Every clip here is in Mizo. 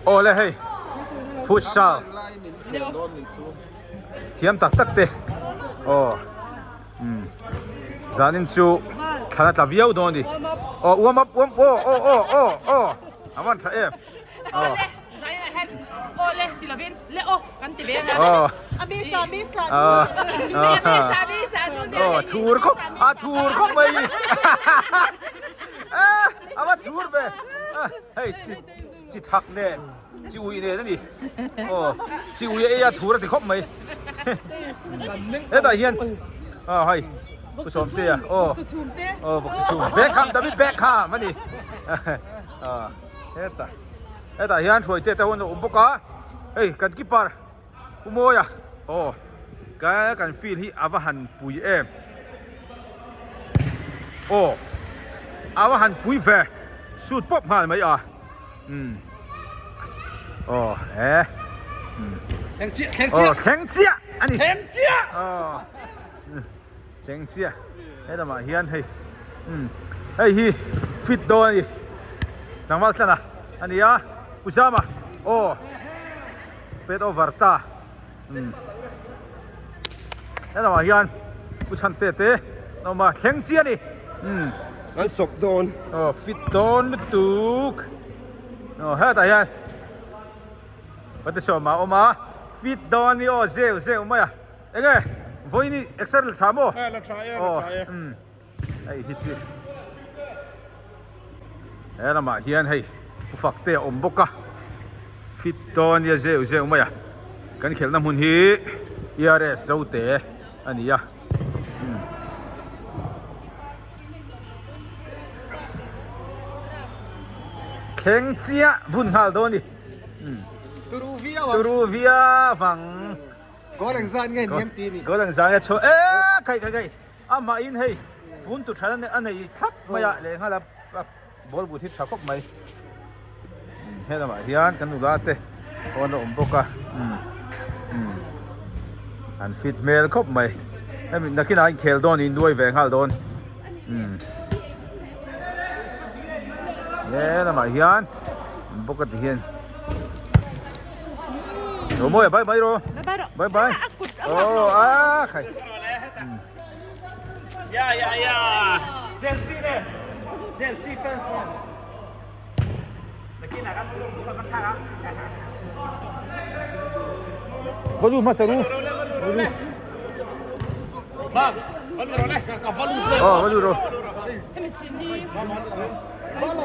Aw le hei futsal thiam tak tak te aw umm zanin chu thlan a tla viau dawn a ni aw warm up warm aw aw aw aw aw a van tha em aw aw thur khawp a thur khawp mai a va thur ve hei chi chi thak nen chi ui nen a ni aw chi ui ei a thur a ti khawp mai hetah hian aw hei pu sawmtea aw aw bawk chi chhum Beckham David Beckham a ni aw hetah hetah hian hruaite te hun a awm bawk a hei kan keeper Pu Mawia aw ka kan field hi a va han pui em aw a va han pui ve shoot pawp nghal mai a umm aw he umm thleng chiah thleng chiah aw thleng chiah a ni thleng chiah aw thleng chiah he lamah hian hei umm hei hi fit dawn a ni tlangval tlana a ni a Pu Zama aw. Pet over ta umm he lamah hian pu chhante te an awm a thleng chiah a ni umm an sawp dawn aw fit dawn lutuk aw hetah hian pate sawma a awm a fit dawn a ni aw zeu zeu mai a enge vawiin i exer la tha maw la tha e la tha e umm hei hi chu he lamah hian hei pu fak te a awm bawk a fit dawn nia zeuh zeuh mai a kan khelhna hmun hi ERS zote a ni a umm thleng chiah bun nghal dawn a ni umm turu viau ang goal engzat nge ni an ti ni goal engzat nge chhuah e khai khai khai. Amahin hei vun tu tha a nei thlap mai a lehnghal a ball but hi tha khawp mai he lamah hian kan nula te pawn a awm bawk a umm umm an fit hmel khawp mai hemi nakinah a inkhel dawn in nuai ve nghal dawn umm he lamah hian bawk a ti hian. Ro mawi a bye bye ro. Bye bye. Oh a khai. Ya ya ya. Chelsea ne. Chelsea fans ne. Nakin ah kan tu tu kan thla ang. Valu hmasa ru. Valu. Bang. Valu ro le. Ka valu. Oh valu ro. Valu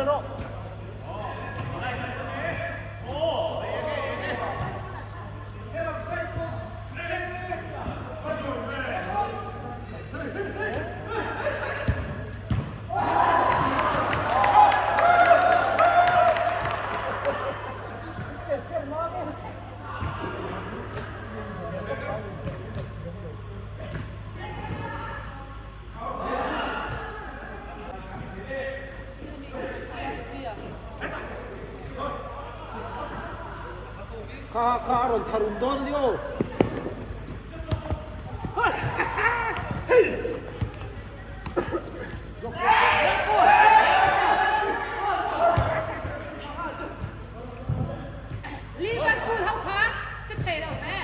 ro. Kha kha a rawn tharum dawn ni aw. Liverpool ho kha che thei lo ve.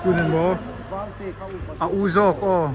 Tun maw a u zawk aw.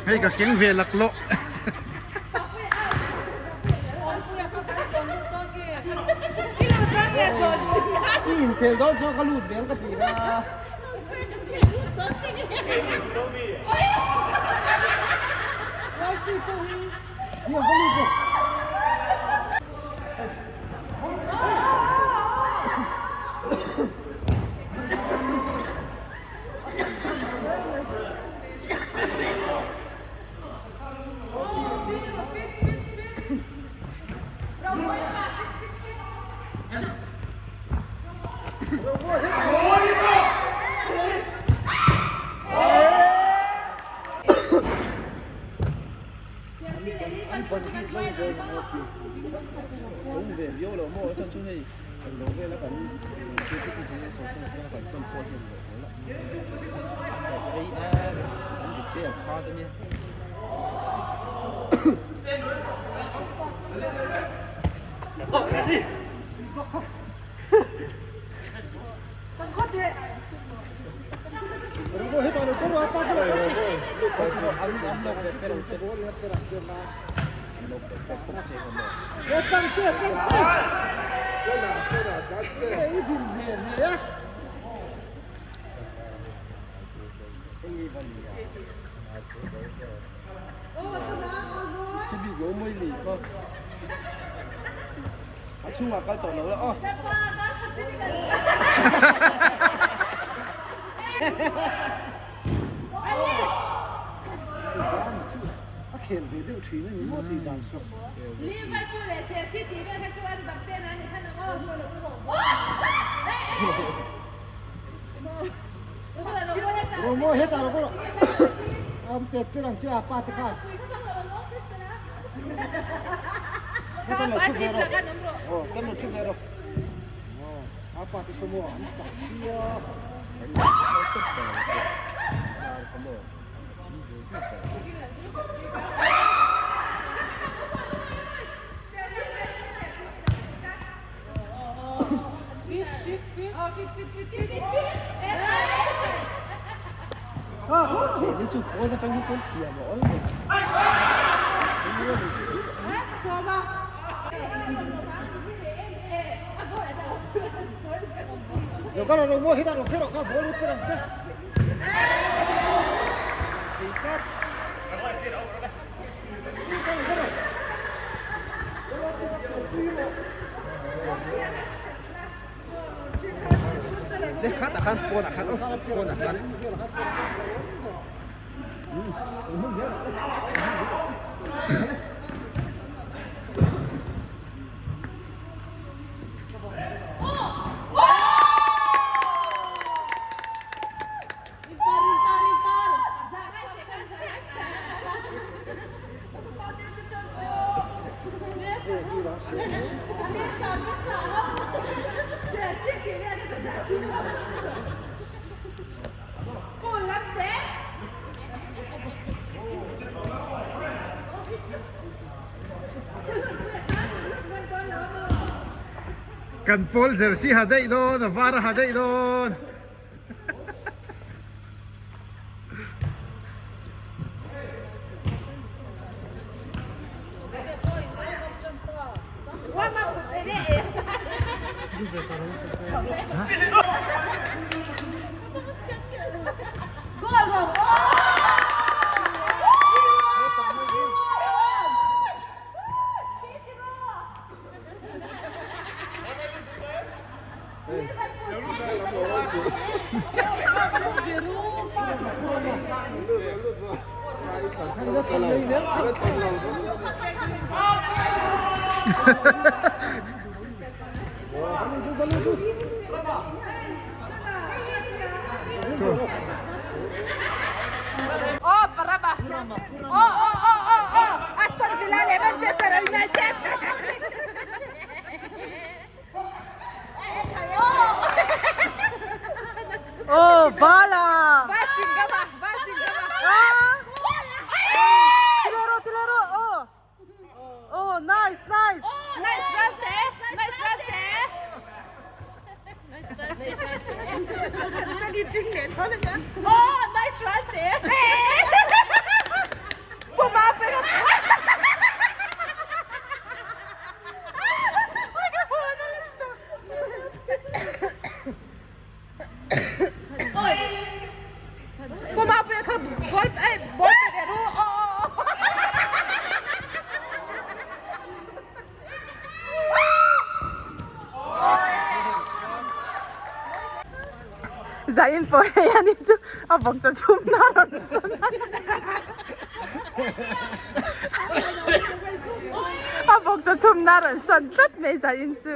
Hei ka keng ve laklawh. Liverpool leh Chelsea tih vel kha chu an bak ten an ni khan ang aw. Romo hetah lo kawh am pet per ang che a pa te khan. Kha pa sip la khan awm rawh. Aw kan lo thu ve rawh. A pa te saw maw an chak sia. Lo kal rawh maw hetah lo kher rawh kha ball lut per ang che. Kan pawl jersey ha daih dawn a var a ha daih dawn. Oh, paraba. Oh, oh, oh, oh, oh. Aston Villa leh Manchester United. Oh, bala! Basingama, basingama. Ah! Tilaro, tilaro! Oh! Oh, nice, nice! Nice run there. Nice run there. Oh, nice run there! Pumapit. Pumapit ka goal ay ball pero oh oh oh. Zain pawh hei ani chu a bawk cha chhum na rawn sawn a bawk cha chhum na rawn sawn tlat mai Zain chu.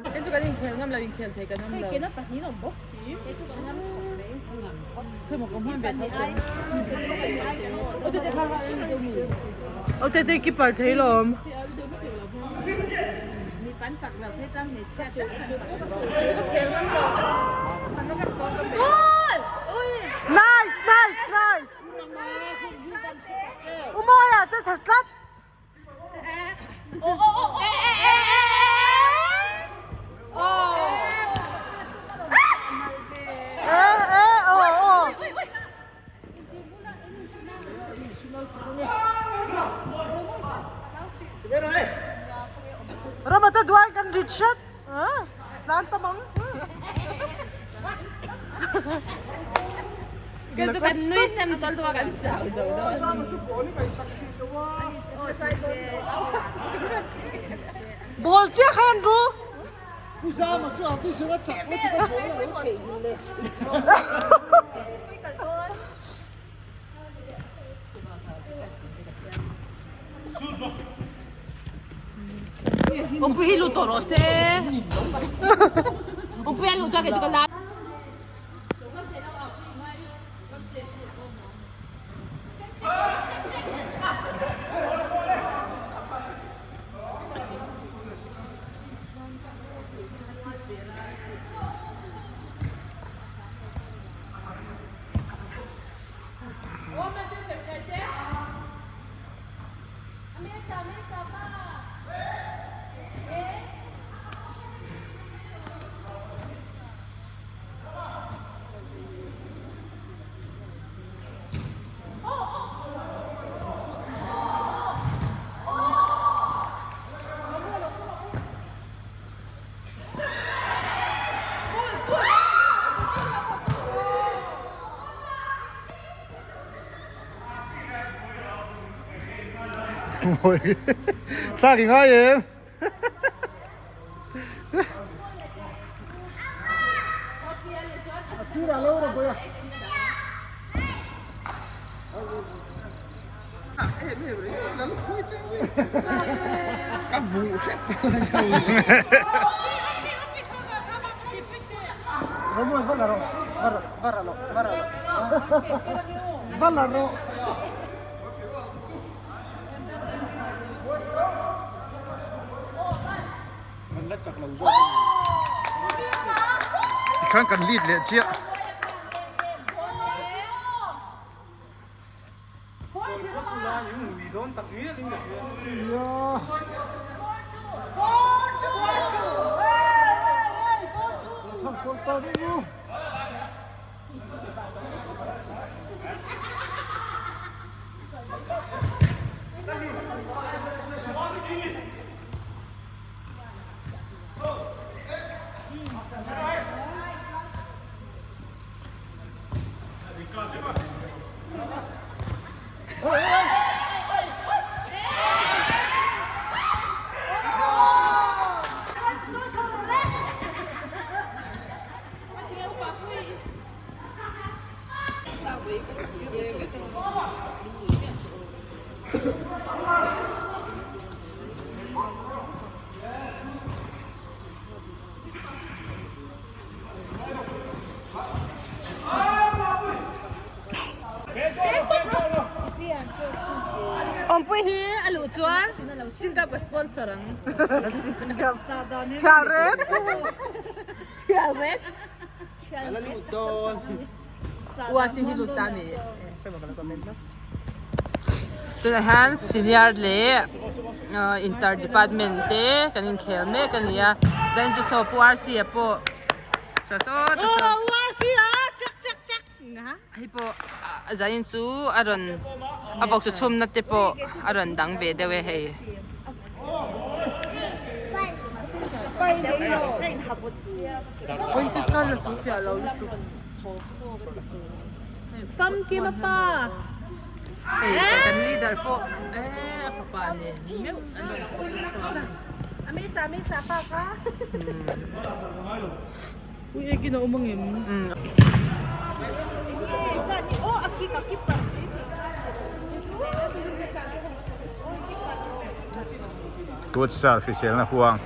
Hei chu kan inkhel ngam lo inkhel thei kan awm lo. Aw te te keeper thei lawm. Nice nice nice. Umawi che chher tlat. Eh eh aw aw. Rama te duai kan rit hret. Tlan tam ang. Kan chu kan nui hnem tawlh tawh a kan chau zo dawn. Ball chiah kha an ru. Pu Zama chu a vision a chak lutuk a ball a lo theih nghilh le. Awmpui hi lut tawh rawh se. Awmpui a luh chuan kei chu ka la. Thlak i ngai em? A sir a lo rawh bawi a. Tikhan kan lead leh chiah. Awmpui hi a luh chuan Chingkap ka sponsor ang. Thial ret. Thial ret. Uasi hi lut ta mi. Tunah hian senior leh inter department te kan inkhel mek a ni a chuan chu saw pu RC a pawh saw sawt a saw hei pawh zanin chu a rawn a vawkchaw chhumna te pawh a rawn dang ve deuh e hei. Famkima pa hei kan leader pawh eh a fapa nen meuh an rawn chhuak a. Amisa amisa pa kha. Ui ekin a awm angem. Futsal hriselna huang.